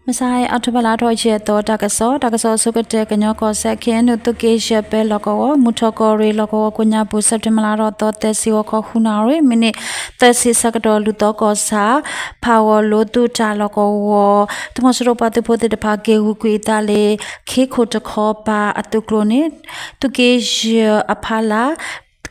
မုၢ်ဆါအံၤ အီးထိဘၢၣ်လါထီၣ်ယဲၢ်သီ တၢ်ကစီၣ်, တၢ်ကစီၣ်အဆိကတၢၢ် ကညီကီၢ်စဲၣ် ခ့�အဲၣ်ယူၣ် သုးက့ယဲၢ် ပဲလီၢ်ကဝီၤ မုၢ်ထီၣ်ကီၢ်ရ့ၣ်လီၢ်ကဝီၤကိးညါပူၤ စဲးပထ့ဘၢၣ်လါထီၣ်သီ သၢဆံ ဂီၤခီ ဃုနၣ်ရံၣ် မံးနံး သၢဆံ ဆၢကတီၢ် လူၢ်သီကီၢ်ဆၣ် ဖးဂီၤလိသုးတၢ်လီၢ်ကဝီၤ သုးမီၤစိရိၤပှၤသုးဖိသ့ၣ်တဖၣ် က့ၤဂုာ်ကွံာ်အသးလၢ ခ့ခိၣ်တခီပၤအသုးကျိၤန့ၣ် သုးက့ယဲၢ်အဖီလာ်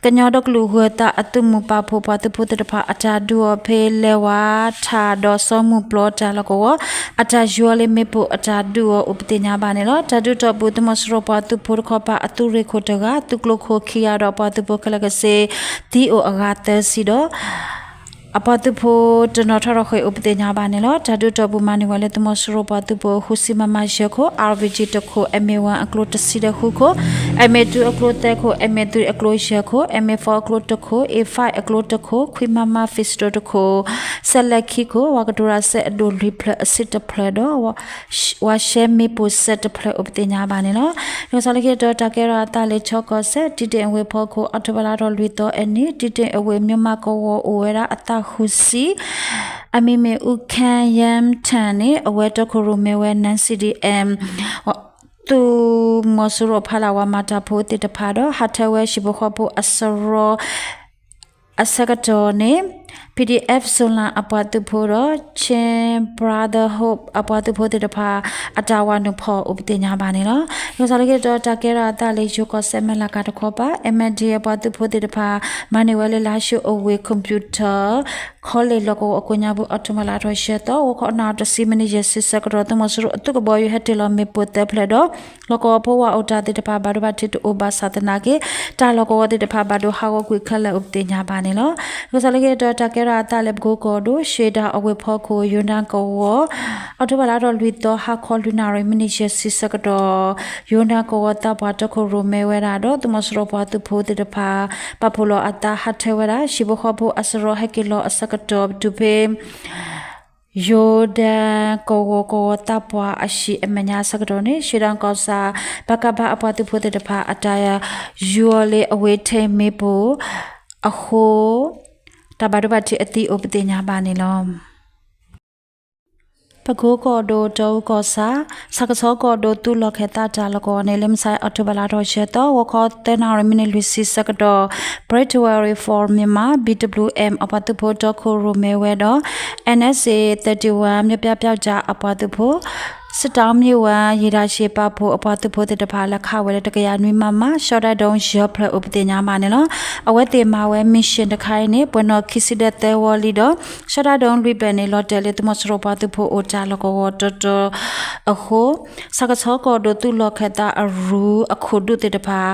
ကညီဒီကလုာ်ဂၢၤသးအသုးမုၢ်ပာ်ဖှိၣ်ပှၤသုးဖိသ့ၣ်တဖၣ် အတၢ်ဒုးအီၤဖဲလဲၤဝါထၣ်ဒီးစီၤမုၢ်ပျီတၢ်လီၢ်ကဝီၤ အတၢ်ယူၤအီၤလၢမ့ၣ်ပိၢ်အတၢ်ဒုးအီၤအိၣ်ပသ့ၣ်ညါဘၣ်န့ၣ်လီၤ. တၢ်ဒုးတီၢ်ပူၤ သုးမီၤစိရိၤပှၤသုးဖိတခီပၤ အသုးရ့ၣ်ခိၣ်တဂၤ သုးကျိၤခိၣ်ခံဂၤဒီးပှၤသုးဖိခဲလၢာ်ခဲဆ့ သံအိၣ်အဂၤသၢဆံဒီး အပှၤသုးဖိတနီၤထီၣ်ထီၣ်ဃ့ၢ်အိၣ်ပသ့ၣ်ညါဘၣ်န့ၣ်လီၤ. တၢ်ဒုးတီၢ်ပူၤမၤန့ၢ်ဝဲလၢသုးမီၤစိရိၤပှၤသုးဖိ ဃုဆံ မမ ယဲၢ်ခိၣ်, အါရ်ပံကၠံ တခိၣ်, အဲၣ်မ့ၣ်ဝၣ်အကျိတဆံဒီးဃုခိၣ်, အဲၣ်မ့ၣ်တူအကျိသၢခိၣ်, အဲၣ်မ့ၣ်သရံးအကျိယဲၢ်ခိၣ်, အဲၣ်မ့ၣ်ဖီအကျိတခိၣ်, အ့ၣ်ဖၣ်အကျိတခိၣ်, ခွံ မမ ပံစတိၣ်တခိၣ်, စဲးလၢခံခိၣ်, ဝၤကတိၤရၤစဲအဒိၣ်လွံၢ်ဖျၢၣ်အဆံးတဖျၢၣ်ဒီး ဝၤရှဲမ့ၣ်ပိၢ်စဲးတဖျၢၣ်အိၣ်ပသ့ၣ်ညါဘၣ်န့ၣ်လီၤ. တၢ်ကစီၣ်လၢခံတတီၤ တၢ်ကဲထီၣ်အသးလၢ ခၠီကီၢ်စဲၣ် တံတ့ၣ်အဝ့ၢ်ဖီခိၣ် အီးထိဘၢၣ်လါထီၣ်လွံၢ်သီအနံၤ တံတ့ၣ်အဝ့ၢ်မၠိၣ်မးကဝီၤအိၣ်ဝဲဒၣ်အသးဃုဆံ အမံၤမ့ၢ် အူခၢၣ်ယၢၣ်ထၢၣ်န့ၣ် အဝဲတီခိၣ်ရိၣ်မဲဝဲ နၢၣ် စံၣ်ဒံၣ်အဲၣ် သုးမီၤစိရိၤအဖီလာ် ပှၤမၤတၢ်ဖိသ့ၣ်တဖၣ်ဒီး ဟးထၢဝဲဟံၣ်ဖိဃီဖိအစရီ အဆၢကတီၢ်န့ၣ် ပံၣ်ဒံၣ်အဲၣ်ဖ် စူလၣ်အပှၤသုးဖိဒီး Chin Brotherhood အပှၤသုးဖိသ့ၣ်တဖၣ် အတၢ်ဝးနုာ်ဖီၣ်အိၣ်ပသ့ၣ်ညါဘၣ်န့ၣ်လီၤ. တၢ်ကစီၣ်လၢခံတတီၤ တၢ်ကဲထီၣ်အသးလၢယိၤကီၢ်စဲၣ် မဲၢ်လးကၤတခီပၤ MNDAA အပှၤသုးဖိသ့ၣ်တဖၣ် မၤန့ၢ်ဝဲလၢ လါၡိအဝ့ၢ် computer college လီၢ်ကဝီၤအကိးညါပူၤ အီးထိဘၢၣ်လါထီၣ်ယဲၢ်သီ ဂီၤခီ နၣ်ရံၣ်တဆံ မံးနံး ယဲၢ်ဆံဆၢကတီၢ် သုးမီၤစိရိၤအသုးကဘီယူၤဟဲတ့ၢ်လီၤမ့ၣ်ပိၢ်သၢဖျၢၣ်ဒီး လီၢ်ကဝီၤဖိဝၤအိၣ်တၢ်သ့ၣ်တဖၣ် ဘၣ်ဒိဘၣ်ထံးတအိၣ်ဘၣ်ဆၣ်သနာ်က့ တၢ်လီၢ်ကဝီၤသ့ၣ်တဖၣ် ဘၣ်ဒိဟးဂီၤကွံာ်ခဲလၢာ်အိၣ်ပသ့ၣ်ညါဘၣ်န့ၣ်လီၤ. တၢ်ကစီၣ်လၢခံတတီၤ တၢ်ကဲထီၣ်အသးလၢပကိကီၢ်ဒိၣ် ရွှေတောင် အဝ့ၢ်ဖီခိၣ် ယိၤဒၣ်ကဝီၤ အီးထိဘၢၣ်လါထီၣ်လွံၢ်သီ ဟါခီလွံၢ်နၣ်ရံၣ် မံးနံး ယဲၢ်ဆံဆၢကတီၢ် ယိၤဒၣ်ကဝီၤသးပှၢ်တီခိၣ်ရိၣ်မဲဝဲဒၣ်ဒီး သုးမီၤစိရိၤပှၤသုးဖိသ့ၣ်တဖၣ် ပာ်ဖှိၣ်လီၤအသးဟးထၢဝဲဒၣ် ဟံၣ်ဖိဃီဖိအစရီဟဲက့ၤလီၤအဆၢကတီၢ် တုၤဖဲ ယိၤဒၣ်ကဝီၤ ကဝီၤသးပှၢ်အဟံၣ်အမဲာ်ညါအဆၢကတီၢ်န့ၣ် ရွှေတောင် ကီၢ်ဆၣ် ပကဖ အပှၤသုးဖိသ့ၣ်တဖၣ် အတၢ်ယူၤအီၤလၢအဝ့ၢ်ထဲမ့ၣ်ပိၢ်အဃိ တၢ်ဘၣ်ဒိဘၣ်ထံးအသံအိၣ်ပသ့ၣ်ညါဘၣ်န့ၣ်လီၤ. ပကိကီၢ်ဒိၣ် တီအူကီၢ်ဆၣ် ဆၣ်ကဆီကီၢ်ဒိၣ် သုးလီၢ်ခၢၣ်သးတၢ်လီၢ်ကဝီၤန့ၣ် လၢမုၢ်ဆါအံၤ အီးထိဘၢၣ်လါထီၣ်ယဲၢ်သီ ဂီၤခီသၢနၣ်ရံၣ် မံးနံး လွံၢ်ဆံဆၢကတီၢ် Breakaway for Myanmar, B W M အပှၤသုးဖိတီခိၣ်ရိၣ်မဲဝဲဒီး N S A thirty-one မျိုးပြပြောက်ကျား အပှၤသုးဖိ စစ်တောင်းမြစ်ဝ ရေတာရှည် ပာ်ဖှိၣ်အပှၤသုးဖိသ့ၣ်တဖၣ် လဲၤခးဝဲလၢ တကယၤနွံ မမ ရှီဒၣ်ဒိၣ် ယဲၢ်ဖျၢၣ်အိၣ်ပသ့ၣ်ညါဘၣ်န့ၣ်လီၤ. အဝဲသ့ၣ်မၤဝဲ mission တခါအံၤန့ၣ် ပှဲၤနီၣ်ခံဆံဒီးသၢဝီလံဒီး ရှီဒၣ်ဒိၣ်လွံၢ်ဖျၢၣ်န့ၣ် လီၤတဲာ်လၢ သုးမီၤစိရိၤပှၤသုးဖိအိၣ်တၢ်လီၢ်ကဝီၤတီတီအဃိ ဆၣ်ကဆီကီၢ်ဒိၣ် သုးလီၢ်ခၢၣ်သးအရူအခိၣ်ဒူၣ်သ့ၣ်တဖၣ်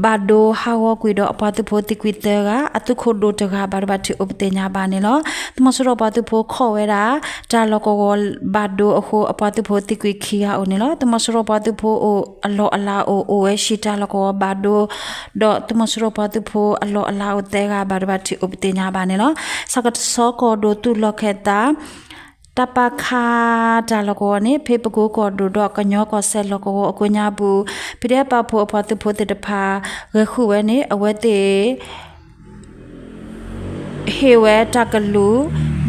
ဘၣ်ဒိဟးဂီၤကွံာ်ဒီးအပှၤသုးဖိသံကွံာ်သၢဂၤ, အသုးခိၣ်ဒိၣ်တဂၤ ဘၣ်ဒိဘၣ်ထံးအိၣ်ပသ့ၣ်ညါဘၣ်န့ၣ်လီၤ. သုးမီၤစိရိၤပှၤသုးဖိခိးဝဲဒၣ် တၢ်လီၢ်ကဝီၤဘၣ်ဒိအဃိ အပှၤသုးဖိသံကွံာ်ခံဂၤအိၣ်န့ၣ်လီၤ. သုးမီၤစိရိၤပှၤသုးဖိအိၣ်အလီၢ်အလၤအိၣ် အိၣ်ဝဲဟံၣ်တၢ်လီၢ်ကဝီၤဘၣ်ဒိ ဒီးသုးမီၤစိရိၤပှၤသုးဖိအလီၢ်အလၤအိၣ်သၢဂၤ ဘၣ်ဒိဘၣ်ထံးအိၣ်ပသ့ၣ်ညါဘၣ်န့ၣ်လီၤ. ဆၣ်ကဆီကီၢ်ဒိၣ်သုးလီၢ်ခၢၣ်သး တၢ်ပာ်ခါတၢ်လီၢ်ကဝီၤန့ၣ် ဖဲပကိကီၢ်ဒိၣ်ဒီးကညီကီၢ်စဲၣ်လီၢ်ကဝီၤအကိးညါပူၤ ဖံးဒဲးပာ်ဖှိၣ်အပှၤသုးဖိသ့ၣ်တဖၣ် ဂဲၤဃုာ်ဝဲန့ၣ် အဝဲသ့ၣ် ဟ့ၣ်ဝဲတၢ်ကလုၢ်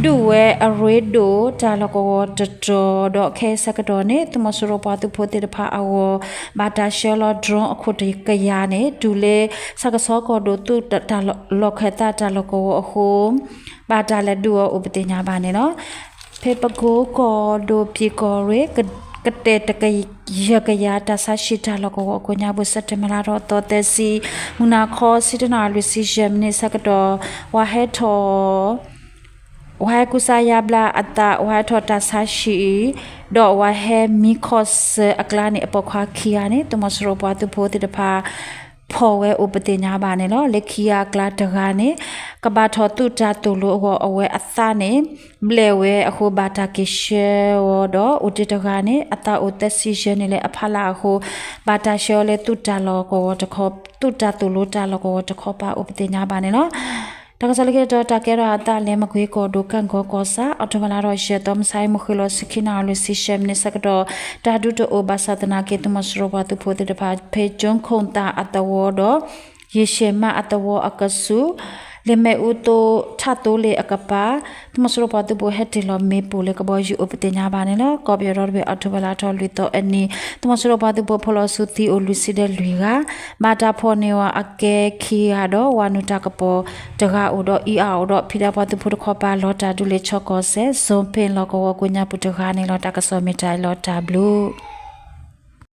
ဒုးဝဲအရ့ဒိၣ်တၢ်လီၢ်ကဝီၤတတီၤဒီး ခဲအံၤဆၢကတီၢ်န့ၣ် သုးမီၤစိရိၤပှၤသုးဖိသ့ၣ်တဖၣ်အဂီၢ် ဘၣ်တၢ်ဆှၢလီၤ drone အခိၣ်တကယၤန့ၣ် တုၤလၢဆၣ်ကဆီကီၢ်ဒိၣ်သုးလီၢ်ခၢၣ်သးတၢ်လီၢ်ကဝီၤအဃိ ဘၣ်တၢ်လဲၤဒုးအီၤအိၣ်ပသ့ၣ်ညါဘၣ်န့ၣ်လီၤ. ဖဲပကိကီၢ်ဒိၣ်ပၠံးကီၢ်ရ့ၣ် ကတဲာ်တကယၤ တၢ်ဆါဟံၣ်တၢ်လီၢ်ကဝီၤအကိးညါပူၤ စဲးပထ့ဘၢၣ်လါထီၣ်သီသၢဆံ မုၢ်နၤခီ ဆံတၢနၣ်ရံၣ် လွံၢ်ဆံယဲၢ်မံးနံးဆၢကတီၢ် ဝၤဟဲထီၣ် ဝၤဟဲကူစါယါဘျါအသး ဝၤဟဲထီၣ်တၢ်ဆါဟံၣ် ဒီးဝၤဟဲမံခီၣ်ဆၢအကျါန့ၣ် အပိာ်ခွါခံဂၤန့ၣ် သုးမီၤစိရိၤပှၤသုးဖိသ့ၣ်တဖၣ် ဖီၣ်ဝဲအိၣ်ပသ့ၣ်ညါဘၣ်န့ၣ်လီၤ. လၢခံဂၤအကျါတဂၤန့ၣ် ကဘၣ်ထီၣ်သုးတၢ်သိၣ်လိအဂီၢ် အဝဲအသးန့ၣ် ဘျဲးဝဲအဃိ ဘၣ်တၢ်က့ၤဆှၢအီၤဒီး အိၣ်တ့ၢ်တဂၤန့ၣ် အသးအိၣ်သၢဆံယဲၢ်နံၣ်လၢအဖီလာ်အဃိ ဘၣ်တၢ်ဆှၢအီၤလၢသုးတၢ်လီၢ်ကဝီၤတခီ သုးတၢ်သိၣ်လိတၢ်လီၢ်ကဝီၤတခီပၤအိၣ်ပသ့ၣ်ညါဘၣ်န့ၣ်လီၤ. တၢ်ကစီၣ်လၢခံတတီၤ တၢ်ကဲထီၣ်အသးလၢမကွ့ကီၢ်ဒိၣ် ကၣ်ကီကီၢ်ဆၣ် အီးထိဘၢၣ်လါထီၣ်ယဲၢ်သီ မုၢ်ဆါအံၤ မုၢ်ဃ့ၢ်လီၤ ဆံခံနၣ်ရံၣ် လွံၢ်ဆံယဲၢ်မံးနံးဆၢကတီၢ် တၢ်ဒုးတအိၣ်ဘၣ်ဆၣ်သနာ်က့ သုးမီၤစိရိၤပှၤသုးဖိသ့ၣ်တဖၣ် ဖဲကၠိခိၣ်သၣ်အသဝီဒီး ယ့ၡ့ၣ်မးအသဝီအကဆူး လ့ၣ်မ့ၣ်အူသိ ထးသိလ့ၣ်အကပၤ သုးမီၤစိရိၤပှၤသုးဖိဟဲတ့ၢ်လီၤမ့ၣ်ပိၢ်လၢကဘီယူၤအိၣ် ပသ့ၣ်ညါဘၣ်န့ၣ်လီၤ. ကီၢ်ပယီၤဒီတဘ့ၣ် အီးထိဘၢၣ်လါထီၣ်လွံၢ်သီအနံၤ သုးမီၤစိရိၤပှၤသုးဖိဖိလီၤဆူသံအိၣ်လွံၢ်ဆံဒီးလွံၢ်ဂၤ, ဘၣ်တၢ်ဖီၣ်န့ၢ်အီၤအကဲခံဂၤဒီး ဝၤနုာ်တၢ်ကပီၤတဂၤအိၣ်ဒီး အံၤအအိၣ်ဒီး ဖံးဒဲးပှၤသုးဖိတခီပၤ လီၤတၢ်ဒုးလၢ ချီကီၢ်စဲၣ် စိၣ်ဖ့ၣ်လီၢ်ကဝီၤကိးညါပူၤတဂၤန့ၣ်လီၤ. တၢ်ကစီၣ်မ့ၢ်တၢ်အံၤလီၤ. တၢ်ဘျုး